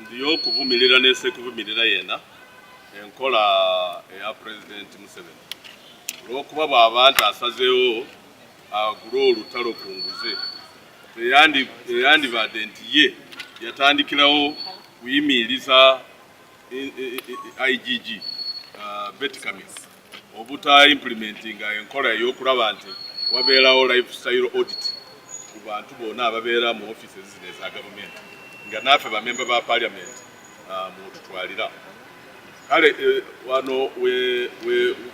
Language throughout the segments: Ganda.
Ndiyo okuvumirira nesekuvumirira yena enkola eya Pulezidenti Museveni, olw'okuba bw'aba nti asazeewo agule olutalo ku nguze, teyandibadde nti ye yatandikirawo kuyimiriza IGG Beti Kamya obuta implementinga enkola ey'okulaba nti wabeerawo lifestyle audit ku bantu bonna ababeera mu offices zino eza gavumenti, nga naffe bamemba ba parliament mwotutwalira. Kale wano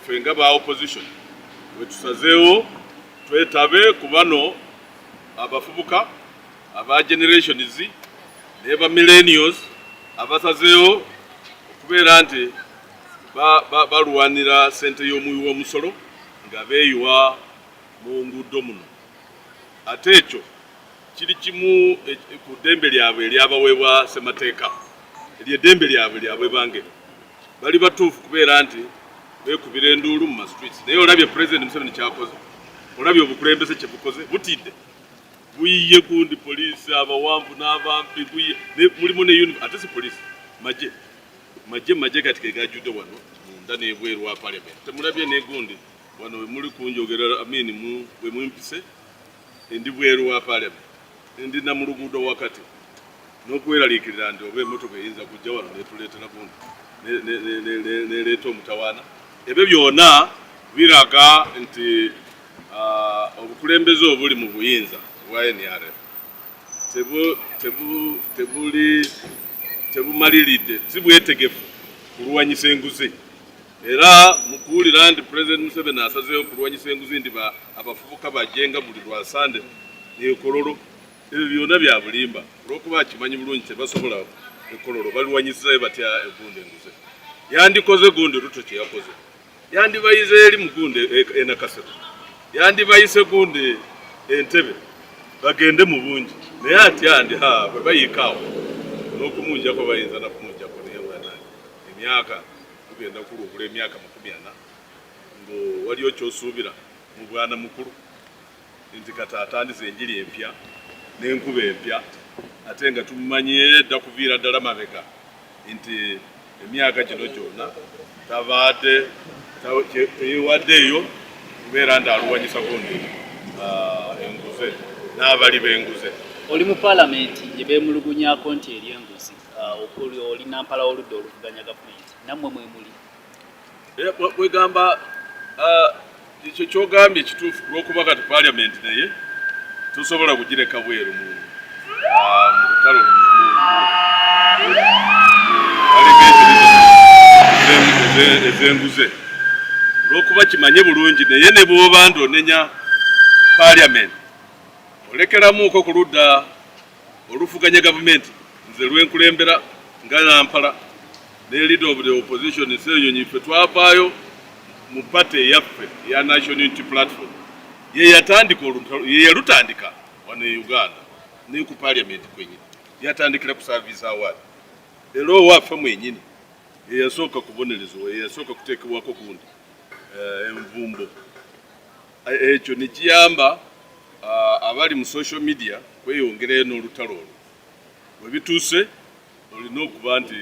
ffe nga ba opposition wetusazeewo twetabe ku bano abafubuka aba Generation Z ne ba millennials abasazeewo okubeera nti balwanira sente y'omuwi w'omusolo nga beeyiwa mu nguudo muno. Ate ekyo kiri kimu ku ddembe lyabwe eryabaweebwa ssemateeka. Eryo eddembe lyabwe lyabwebange, bali batuufu kubeera nti beekubira enduulu mu ma streets. Naye olabye President Museveni kyakoze, olabye obukulembeze kye bukoze, butidde buyiye gundi poliisi abawanvu n'abampi, mulimu ne uniform, ate si poliisi, magye magye magye kati ke gajjudde wano munda n'ebweru wa parliament. Temulabye negundi wano wemuli kunjogera amini we mumpise, ndi bweru wa parliament, ndi na mu luguudo wakati, n'okweraliikirira nti oba emotoka eyinza kujja wano netuleetera gundi neleeta omutawaana. Ebyo byonna biraga nti obukulembeze obuli mu buyinza bwa NRM tebuli tebumaliridde, si bwetegefu kulwanyisa enguzi. Era mu kuwulira nti President Museveni asazeewo kulwanyisa enguzi, nti abafubuka bajenga buli lwa Sande ekololo, ebyo byonna bya bulimba, olwokuba akimanyi bulungi tebasobola. Ekololo balwanyisizayo batya egundi enguzi? Yandikoze gundi Ruto kye yakoze, yandibayize eri mugundi enakasero, yandibayise gundi Entebe, bagende mu bungi. Naye atya ndi bwe bayiikaawo n'okumunjako, bayinza nakumunjako. Naye mwanange, emyaka tugenda kulubula emyaka 40 ng'owaliyo kyosuubira mu bwana mukulu nti kati atandise enjiri empya n'enkuba empya, ate nga tumumanye dda kuviira ddala mabega nti emyaka gino gyonna tabaadde teyewaddeeyo kubeera nti aluwanyisa gundi enguze n'abali b'enguze. Oli mu paalamenti gye beemulugunyaako nti eri enguzi, okuli oli nampala w'oludda oluvuganya gavumenti, nammwe mwe muli. Bwegamba ekyo kyogambye kituufu, kulwokuba kati parliament naye tosobola kugireka bweru mu lutalo ez'enguze, olwokuba kimanye bulungi. Naye ne bwoba nti onenya parliament, olekeramuuko ku ludda oluvuganya gavumenti, nze lwenkulembera nga nampala ne leader of the opposition Ssenyonyi. Ffe twavaayo mu party eyaffe eya National Unity Platform, ye yatandika olutalo, ye yalutandika wano e Uganda ne ku parliament kwenyini yatandikira ku service award. Era owaffe mwenyini yeyasooka kubonerezebwa, yeyasooka kuteekebwako gundi envumbo. Ekyo nekiyamba abali mu social media kweyongerayo n'olutalo olwo. Bwe bituuse, olina okuba nti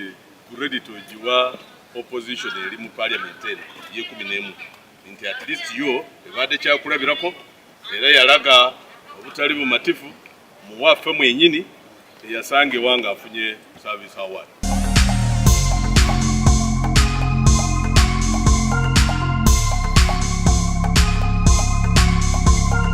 credit ogiwa opposition eri mu parliament eno ye-11, nti at least yo ebadde kyakulabirako era yalaga obutali bumatifu muwaffe mwenyini eyasangibwa ng'afunye service award.